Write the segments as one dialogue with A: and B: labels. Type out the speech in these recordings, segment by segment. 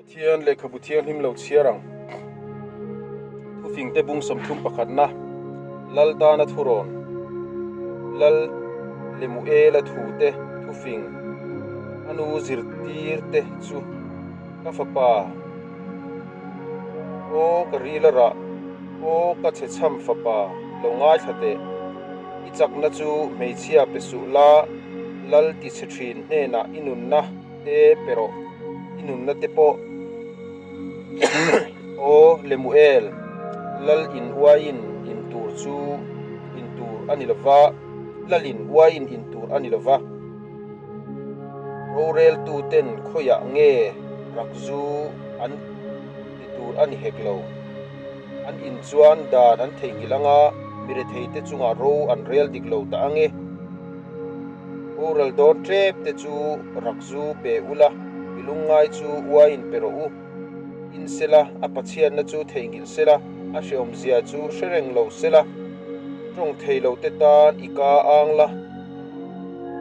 A: Pathian lehkhabu thianghlim lo chhiar ang. Thufingte bung 30 pakhatna, Lal tana thurawn, Lal Lemuela thute thufing, a nu zirtirte chu ka fapa, Aw ka ril a rah, aw ka chhechham fapa, lo ngaithla teh. I chakna chu hmeichhia pe suh la, Lal ti chhe thin hnenah i nunna te pe rawh, i nunna te pawh. Aw Lemuel, Lal in uaiin in tur chu in tur a ni lo va, Lal in uaiin in tur a ni lo va. Roreltuten khawiah nge rakzu an ti tur a ni hek lo. An in chuan dan an theihnghilh anga mi retheite chungah ro an rel dik lo ta ang e. Boral dawn tep te chu rakzu pe ula, mi lungngai chu uaiin pe rawh u. In sela, a Pathianna chu theihnghilh sela, a hrehawmzia chu hre reng lo sela, tawng thei lo te tan i ka ang la.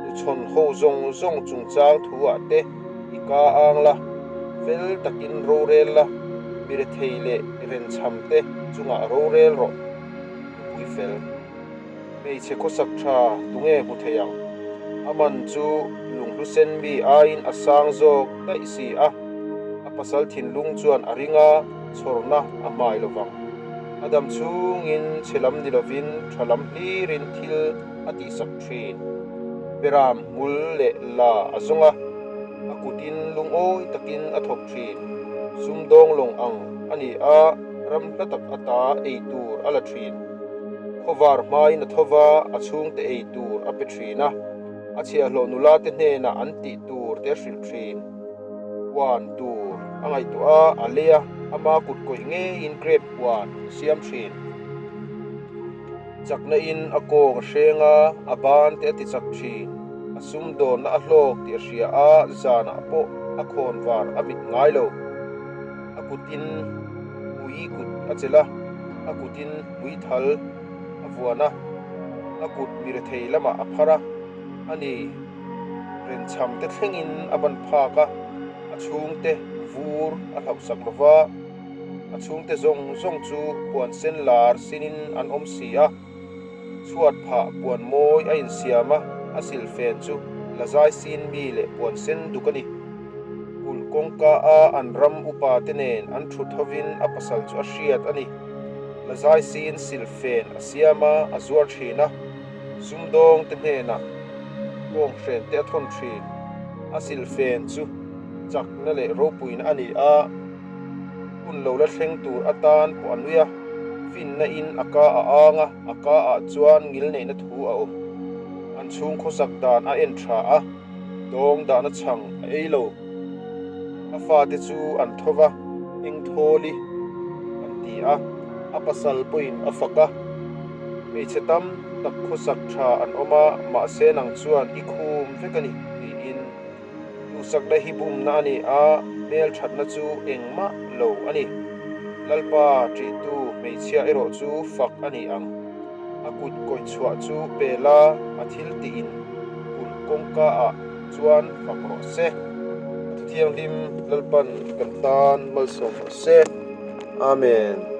A: Tuchhawn ho zawng zawng chungchang thu ah te i ka ang la, fel takin rorel la, mi rethei leh renchham te chungah rorel rawh, nupui fel. Hmeichhe khawsak tha tunge hmu thei ang? A man chu lunghlu sen mi aiin a sang zawk daih si a, a pasal thinlung chuan a ring a, chhawrna a hmai lo vang. A dam chhungin chhe lam ni lovin tha lam hlirin thil a tihsak thin. Beram hmul leh la a zawng a, a kutin lungawi takin a thawk thin. Sumdawng lawng ang a ni a, ram hla tak ata ei tur a la thin. Khawvar hmain a tho va, a chhungte ei tur a pe thin a, a chhiahhlawh nula te hnenah an tih tur te a hrilh thin. Huan tur a ngaihtuah a, a lei a, ama kut kawih ngeiin grape huan a siam thin. Chakna in a kawng a hreng a, a ban te a ti chak thin. A sumdawnna a hlawk tih a hria a, zanah pawh a khawnvar a mit ngai lo. A kutin ui kut a chelh a, a kutin hmuithal a vuan a, a kut mirethei lamah a phar a, a ni renchham te thlengin a ban phak a, a chhungte vur a hlauhsak lo va, a chhungte zawng zawng chu puan sen lar sinin an awm si a, chhuat phah puan mawi a insiam a, a silfen chu la zai sin mi leh puan sen duk a ni. Kulh kawngka a an ram upa te nen an thut hovin a pasal chu a hriat a ni. La zai siin silfen a siam a, a zuar thin a, sumdawng te hnenah kawnghren te a thawn thin. A silfen chu chakna leh ropuina a ni a, hun lo la thleng tur atan pawh a nui a, finna in a ka a ang a, a ka ah chuan ngilneihna thu a awm. An chhung khawsak dan a en tha a. Dawng dahna chhang a ei lo. A fate chu an tho va, eng thawli an ti a, a pasal pawhin a fak a. Hmeichhe tam tak khawsak tha an awm a, mahse nang chuan i khum vek a ni, tiin. Duhsakna hi bumna a ni a, hmelthatna chu engmah lo a ni. Lalpa ṭihtu hmeichhia erawh chu fak a ni ang. A kut kawih chhuah chu pe la, a thil tiin kulh kawngka ah chuan fak rawh se. A thu thianghlim Lalpan kan tan malsawm rawh se. Amen.